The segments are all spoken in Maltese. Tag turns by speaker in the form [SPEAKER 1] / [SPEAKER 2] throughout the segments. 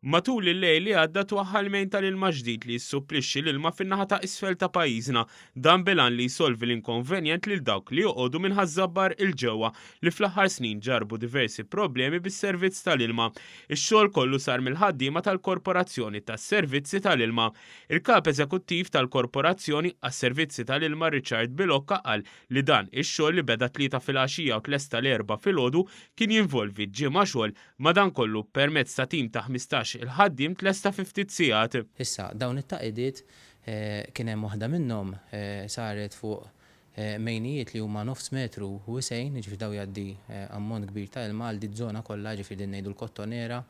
[SPEAKER 1] Matul il-lejl li għadda twaħħal main tal-ilma ġdid li jissupplixxi l-ilma fin-naħa ta' isfel ta' pajjiżna. Dan bil-għan li jsolvi l-inkonvenjent lil dawk li joqogħdu minn Ħaż-Żabbar 'il ġewwa li fl-aħħar snin ġarrbu diversi problemi bis-servizz tal-ilma. Ix-xogħol kollu sar mill-ħaddiema tal-Korporazzjoni tas-Servizzi tal-Ilma. Il-Kap Eżekuttiv tal-Korporazzjoni għas-Servizzi tal-Ilma Richard Bilocca qal li dan ix-xogħol li beda t-Tlieta filgħaxija u tlesta l-Erbgħa filgħodu kien jinvolvi ġimgħa xogħol Madankollu, permezz ta' tim ta' 15 il ħaddiem tlesta fi ftit sigħat.
[SPEAKER 2] Issa, dawn it-tagħqidiet kien hemm waħda minnhom saret fuq mejnijiet li huma nofs metru wisgħin, jiġifieri dawn jgħaddi ammont kbir ta' ilma għal diż-żona kollha, jiġifieri din ngħidu l-Kottonera,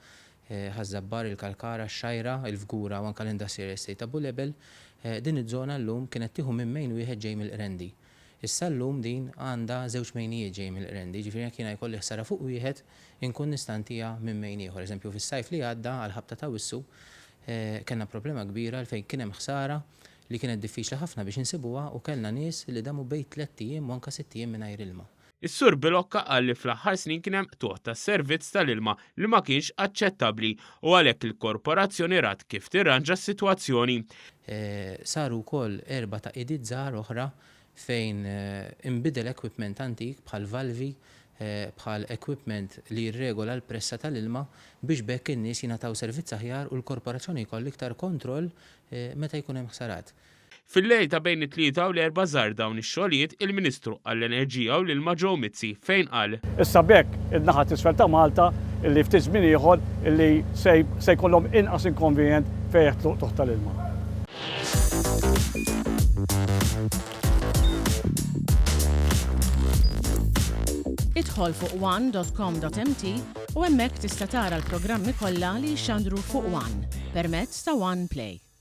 [SPEAKER 2] Ħaż-Żabbar, il-Kalkara, x-Xgħajra, il-Fgura u anke l-Industrial Estate ta' Bulebel. Din iż-żona llum kienet tieħu minn mejn wieħed ġej mill-Qrendi. Issa llum din għandha żewġ mejnijiet ġejjin mill-Qrendi, jiġifieri jekk jiena jkolli ħsara fuq wieħed, inkun nista' ntiha minn mejn ieħor. Eżempju, fis-sajf li għadda għall-ħabta t'Awwissu, kellna problema kbira għalfejn kien hemm ħsara li kienet diffiċli ħafna biex insibuha u kellna nies li damu bejn tlett ijiem u anke sitt ijiem mingħajr ilma.
[SPEAKER 1] Is-Sur Bilocca qal li fl-aħħar snin kien hemm qtugħ tas-servizz tal-ilma li ma kienx aċċettabbli u għalhekk il-Korporazzjoni rat kif tirranġa s-sitwazzjoni.
[SPEAKER 2] Saru wkoll erba' tagħqidiet żgħar oħra fejn inbidel equipment antik bħal valvi, bħal equipment li jirregola l-pressa tal-ilma biex b'hekk in-nies jingħataw servizz aħjar u l-Korporazzjoni jkollha iktar kontroll meta jkun hemm ħsarat.
[SPEAKER 1] Fil-lejl ta' bejn it-Tlieta u l-Erbgħa żar dawn ix-xogħlijiet il-Ministru għall-Enerġija u l-Ilma Joe Mizzi fejn qal.
[SPEAKER 3] Issa b'hekk in-naħa t'isfel ta' Malta illi ftit żmien ieħor illi se se jkollhom inqas inkonvenjent fejn jeħtlu qtugħ tal-ilma.
[SPEAKER 4] Idħol fuq one.com.mt u hemmhekk tista' tara l-programmi kollha li jixxandru fuq One permezz ta' One Play.